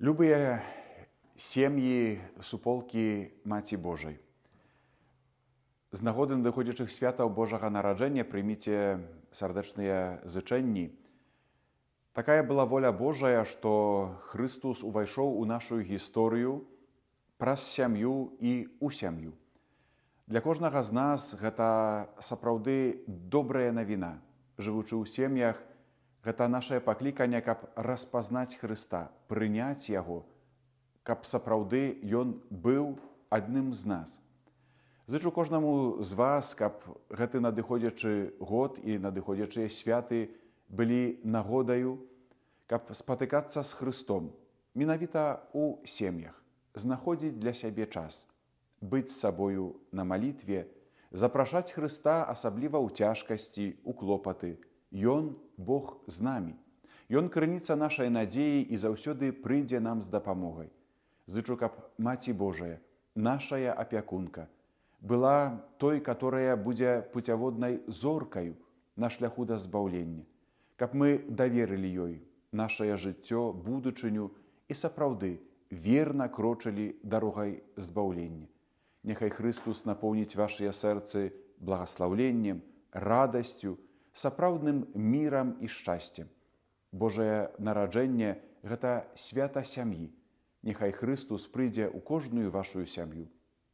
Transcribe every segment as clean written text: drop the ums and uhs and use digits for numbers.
Любыя сем'і суполкі Маці Божай. З нагоды надыходзячых святаў Божага нараджэння прыміце сардэчныя зычэнні. Такая была воля Божая, што Хрыстус увайшоў у нашу гісторыю праз сям'ю і ў сям'ю. Для кожнага з нас гэта сапраўды добрая навіна. Жывучы ў сем'ях, гэта нашае пакліканне, каб распазнаць Хрыста, прыняць яго, каб сапраўды ён быў адным з нас. Зычу кожнаму з вас, каб гэты надыходзячы год і надыходзячыя святы былі нагодаю, каб спатыкацца з Хрыстом, менавіта ў сем'ях, знаходзіць для сябе час, быць з сабою на малітве, запрашаць Хрыста асабліва ў цяжкасці, у клопаты. Ён Бог з намі. Ён крыніца нашай надзеі і заўсёды прыйдзе нам з дапамогай. Зычу, каб Маці Божая, нашая апякунка, была той, которая будзе пуцяводнай зоркаю на шляху да збаўлення, каб мы даверылі ёй нашае жыццё, будучыню і сапраўды верна крочылі дарогай збаўлення. Няхай Хрыстус напоўніць вашыя сэрцы благаслаўленнем, радасцю, сапраўдным мірам і шчасцем. Божае нараджэнне гэта свята сям'і. Няхай Хрыстус прыйдзе ў кожную вашую сям'ю.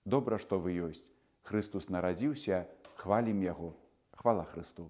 Добра, што вы ёсць. Хрыстус нарадзіўся, хвалім яго. Хвала Хрысту.